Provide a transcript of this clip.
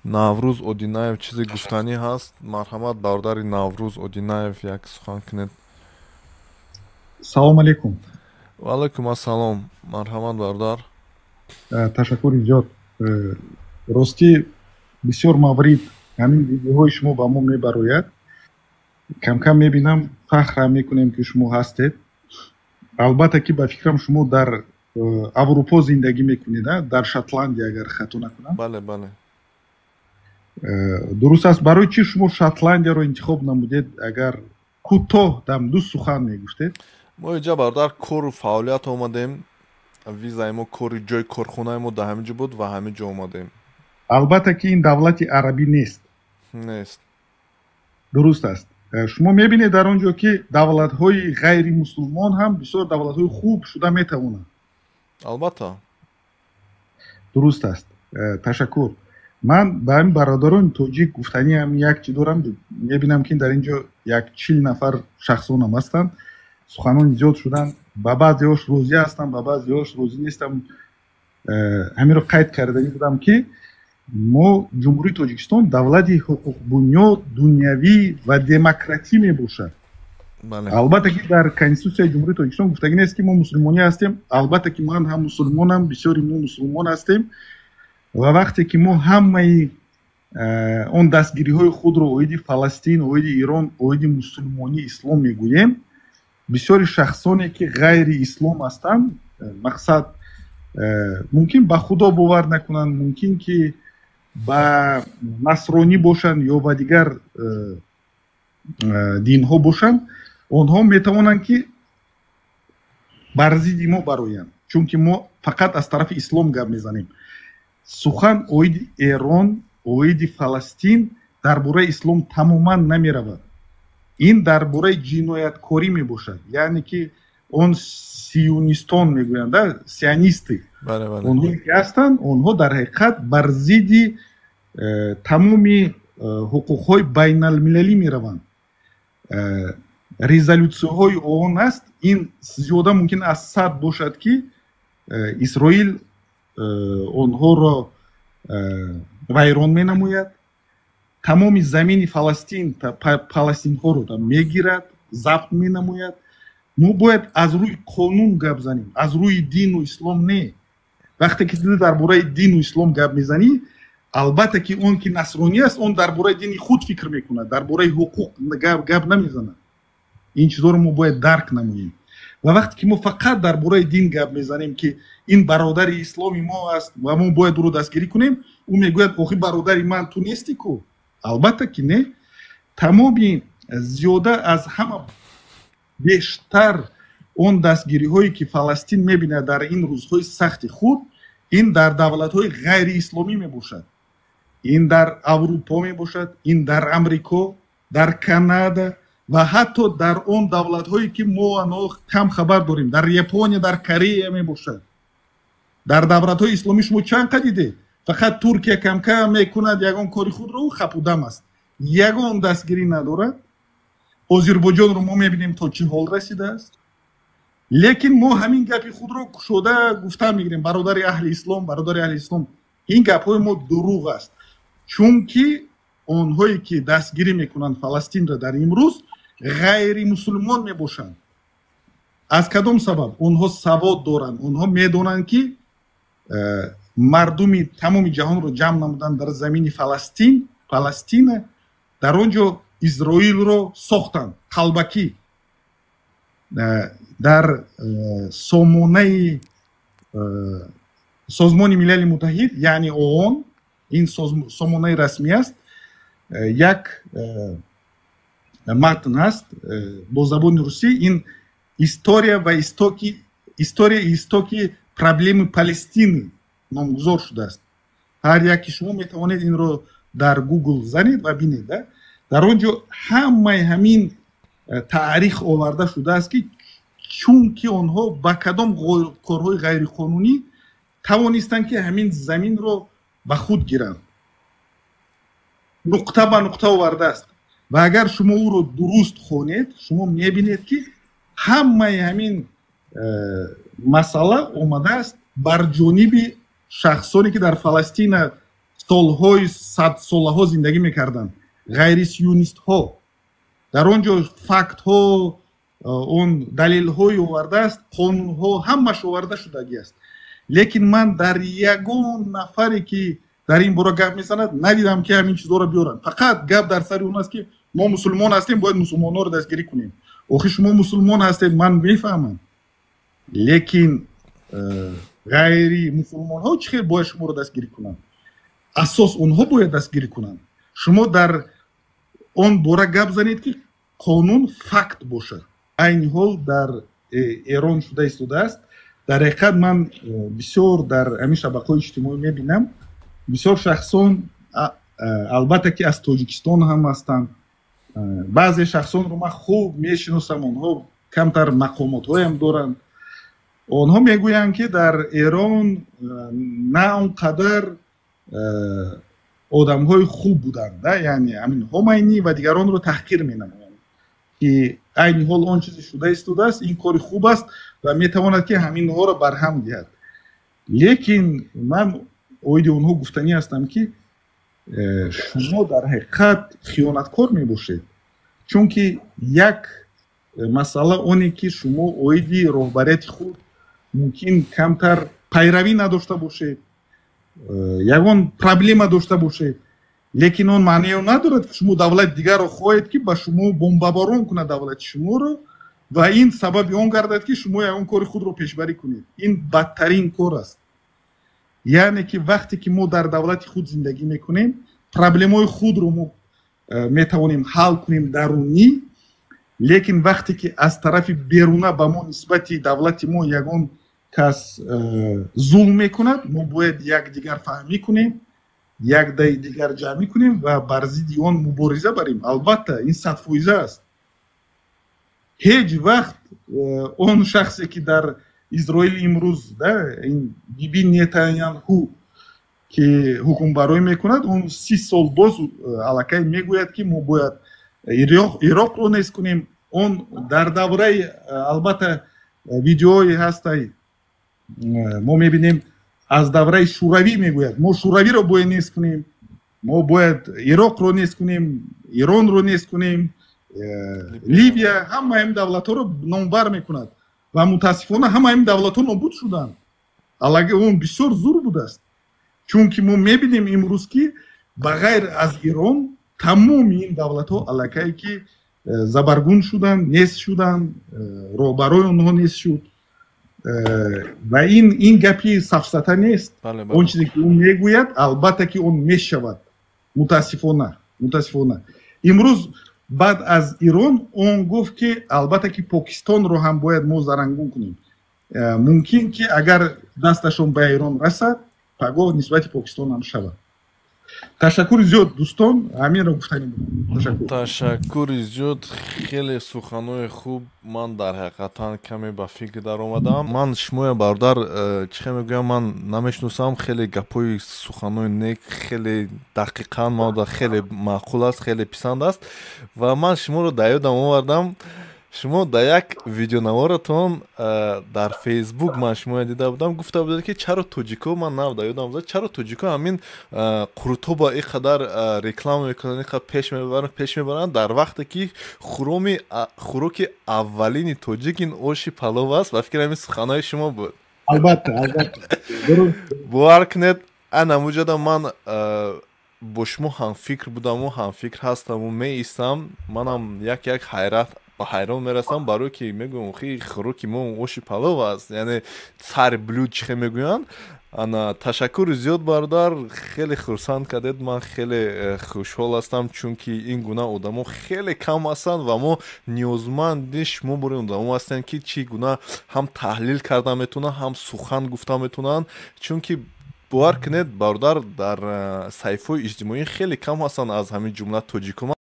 Наврӯз Одинаев чизе гуфтанӣ ҳаст. Марҳамат, бародари Наврӯз Одинаев, як сухан кунед. Салом алейкум. Ва алайкум ассалом, марҳамат, бародар. Ташаккури зиёд. Ростӣ, бисёр маврид ҳамин видеоҳои шумо ба мо мебарояд, камкам мебинам, фахрам мекунем, ки шумо ҳастед. Албатта ки, ба фикрам, шумо дар Аврупо зиндагӣ мекунед, дар Шотландия, агар хато накунам. Бале. Дуруст аст. Барои чӣ шумо Шотландияро интихоб намудед? Агар кӯтоҳ дам ду сухан мегуфтед. Мо инҷа, бародар, кору фаъолият омадем. Визаи мо кори, ҷои корхонаи мо дар ҳамин ҷо буд ва ҳамин ҷо омадем. Албатта ки ин давлати арабӣ нест. Нест. Дуруст аст. Шумо мебинед, дар он ҷо ки давлатҳои ғайримусулмон ҳам бисёр давлатҳои хуб шуда метавонанд. Албатта. Дуруст аст. Ташаккур. Ман ба ҳамин бародарони тоҷик гуфтаниам як чи дорам. Мебинам, ки дар ин ҷо як 40 нафар шахсонам ҳастанд. Суханони зиёд шуданд, ба баъзеҳош розӣ ҳастам, ба баъзеҳош розӣ нестам. Ҳаминро қайд карданӣ будам, ки мо Ҷумҳурии Тоҷикистон давлати ҳуқуқбунёд, дунявӣ ва демократӣ мебошад. Албатта ки дар Конститутсияи Ҷумҳурии Тоҷикистон гуфтагӣ нест, ки мо мусулмонӣ ҳастем. Албатта ки ман ҳам мусулмонам, бисёри мо мусулмон ҳастем. Ва вақте ки мо ҳамаи он дастгириҳои худро оиди Фаластин, оиди Ирон, оиди мусулмонӣ, ислом мегӯем, бисёри шахсоне ки ғайри ислом ҳастанд, мақсад, мумкин ба Худо бовар накунанд, мумкин ки ба насронӣ бошанд ё ба дигар динҳо бошанд, онҳо метавонанд, ки бар зидди мо бароянд, чунки мо фақат аз тарафи ислом гап мезанем. Сухан оиди Эрон, оиди Фаластин дар бораи ислом тамоман намеравад. Ин дар бораи ҷинояткорӣ мебошад, яъне ки он сионистон мегӯянд, сионисты, онҳое ки ҳастанд, онҳо дар ҳақиқат бар зидди тамоми ҳуқуқҳои байналмилалӣ мераванд. Резолюсияҳои ООН аст, ин зиёда мумкин аз 100 бошад, ки Исроил онҳоро вайрон менамояд, тамоми замини Фаластин, паластинҳоро мегирад, забт менамояд. Мо бояд аз рӯи қонун гап занем, аз рӯи дину ислом не. Вақте ки ту дар бораи дину ислом гап мезанӣ, албатта ки он ки насронӣ аст, он дар бораи дини худ фикр мекунад, дар бораи ҳуқуқ гап намезанад. Ин чизҳоро мо бояд дарк намоем. Ва вақте ки мо фақат дар бораи дин гап мезанем, ки ин бародари исломи мо аст ва мо бояд ӯро дастгирӣ кунем, ӯ мегӯяд: «Охи, бародари ман ту нестӣ ку?» Албатта ки не. Тамоми зиёда аз ҳама бештар он дастгириҳое ки Фаластин мебинад дар ин рӯзҳои сахти худ, ин дар давлатҳои ғайриисломӣ мебошад, ин дар Аврупо мебошад, ин дар Амрико, дар Канада ва ҳатто дар он давлатҳое ки мо анҳо кам хабар дорем, дар Япония, дар Корея мебошад. Дар давлатҳои исломӣ шумо чанд қа дидед? Фақат Туркия камкам мекунад ягон кори худро, хапудам аст, ягон дастгирӣ надорад. Озирбойҷонро мо мебинем, то чӣ ҳол расидааст. Лекин мо ҳамин гапи худро кушода гуфта мегирем: бародари аҳли ислом, бародари аҳли ислом. Ин гапҳои мо дурӯғ аст, чунки онҳое ки дастгирӣ мекунанд Фаластинро дар имрӯз, ғайримусулмон мебошанд. Аз кадом сабаб? Онҳо савод доранд, онҳо медонанд, ки мардуми тамоми ҷаҳонро ҷамъ намуданд дар замини Фаластин, Паластина, дар он ҷо Изроилро сохтанд қалбакӣ. Дар сомонаи Созмони Милали Муттаҳид, яъне ООН, ин сомонаи расмӣ аст, як матн ҳаст бо забони русӣ, ин «История ва истоки, история и истоки проблемы Палестины» номгузор шудааст. Ҳар яки шумо метавонед инро дар Гугл занед ва бинед. Дар он ҷо ҳамаи ҳамин таърих оварда шудааст, ки чунки онҳо ба кадом корҳои ғайриқонунӣ тавонистанд, ки ҳамин заминро ба худ гиранд, нуқта ба нуқта овардааст. Ва агар шумо ӯро дуруст хонед, шумо мебинед, ки ҳамаи ҳамин масъала омадааст бар ҷониби шахсоне ки дар Фаластина Солҳои садсолаҳо зиндагӣ мекарданд, ғайрисионистҳо. Дар он ҷо фактҳо, он далелҳое овардааст, қонунҳо ҳамаш оварда шудагӣ аст. Лекин ман дар ягон нафаре ки дар ин бора гап мезанад, надидам ки ҳамин чизҳоро биёранд. Фақат гап дар сари он аст, ки мо мусулмон ҳастем, бояд мусулмонҳоро дастгирӣ кунем. Охи шумо мусулмон ҳастед, ман мефаҳмам, лекин ғайри мусулмонҳо чӣ хел бояд шуморо дастгирӣ кунанд? Асос онҳо бояд дастгирӣ кунанд. Шумо дар он бора гап занед, ки қонун факт бошад. Айни ҳол дар Эрон шуда истодааст. Дар ҳақиқат ман бисёр дар ҳамин шабакаҳои иҷтимоӣ мебинам, бисёр шахсон, албатта ки аз Тоҷикистон ҳам ҳастанд. Баъзе шахсонро ман хуб мешиносам, онҳо камтар мақомотҳоям доранд. Онҳо мегӯянд, ки дар Эрон на он қадар одамҳои хуб буданд, яъне ҳамин Ҳомайнӣ ва дигаронро таҳқир менамоянд, ки айни ҳол он чизе шуда истодааст, ин кори хуб аст ва метавонад ки ҳаминҳоро барҳам диҳад. Лекин ман оиди онҳо гуфтанӣ ҳастам, ки шумо дар ҳақиқат хиёнаткор мебошед, чунки як масъала оне ки шумо оиди роҳбарияти худ мумкин камтар пайравӣ надошта бошед, ягон проблема дошта бошед, лекин он маънеро надорад, ки шумо давлати дигарро хоҳед, ки ба шумо бомбаборон кунад давлати шуморо, ва ин сабаби он гардад, ки шумо ягон кори худро пешбарӣ кунед. Ин бадтарин кор аст. Яъне ки вақте ки мо дар давлати худ зиндагӣ мекунем, проблемаҳои худро мо метавонем ҳал кунем дарунӣ, лекин вақте ки аз тарафи беруна ба мо нисбати давлати мо ягон кас зулм мекунад, мо бояд якдигар фаҳмӣ кунем, якдаи дигар ҷамъӣ кунем ва бар зидди он мубориза барем. Албатта, ин 100% аст. Ҳеҷ вақт он шахсе ки дар Изроил имрӯз ин Биби Нетанянҳу ки ҳукмбарой мекунад, он 30 сол боз аллакай мегӯяд, ки мо бояд Ироқро нест кунем. Он дар давраи, албатта, видеое ҳастай, мо мебинем, аз давраи Шӯравӣ мегӯяд: мо Шӯравиро бояд нест кунем, мо бояд Ироқро нест кунем, Иронро нест кунем, Ливия, ҳамаи ин давлатҳоро номбар мекунад ва мутаассифона ҳамаи ин давлатҳо нобуд шуданд. Аллакай он бисёр зур будааст, чунки мо мебинем имрӯз, ки ба ғайр аз Ирон тамоми ин давлатҳо аллакай ки забаргун шуданд, нест шуданд, роҳбарои онҳо нест шуд. Ва ин гапи сафсата нест. Он чизе ки ӯ мегӯяд, албатта ки он мешавад. Мутаассифона, имрӯз баъд аз Ирон он гуфт, ки албатта ки Покистонро ҳам бояд мо зарангун кунем. Мумкин ки агар дасташон ба Ирон расад, пагоҳ нисбати Покистон ҳам шавад. Ташаккури зиёд, дӯстон, ҳаминро гуфтанӣ будам. Ташаккури зиёд, хеле суханҳои хуб. Ман дар ҳақиқатан каме ба фикр даромадам. Ман шумоя, бародар, чӣ хел мегӯям, ман намешиносам. Хеле гапҳои суханҳои нек, хеле дақиқан мада хеле маъқул аст, хеле писанд аст. Ва ман шуморо дар ёдам овардам, шумо дар як видеонаворатон дар Фейсбук ман шумоя дида будам, гуфта будед, ки чаро тоҷико, ман нав дар ёдам зад, чаро тоҷико ҳамин қурутоба ин қадар реклама мекунанд, ин қадар пеш мебаранд, дар вақте ки хӯроки аввалини тоҷик ин оши палов аст. Ба фикр, ҳамин суханҳои шумо буд. Албатта, албатта. Бовар кунед, анамуҷода ман бо шумо ҳамфикр будаму ҳамфикр ҳастаму меистам. Манам як ҳайрат ба ҳайрон мерасам, барое ки мегӯям, хи хӯроки мо оши палов аст, яъне царь блюд чӣ хел мегӯянд. Ана, ташаккури зиёд, бародар, хеле хурсанд кардед. Ман хеле хушҳол ҳастам, чунки ин гуна одамо хеле кам ҳастанд ва мо ниёзманди шумо бори одамо ҳастем, ки чӣ гуна ҳам таҳлил карда метавонанд, ҳам сухан гуфта метавонанд. Чунки бовар кунед, бародар, дар саҳифаҳои иҷтимоӣ хеле кам ҳастанд аз ҳамин ҷумла тоҷикон.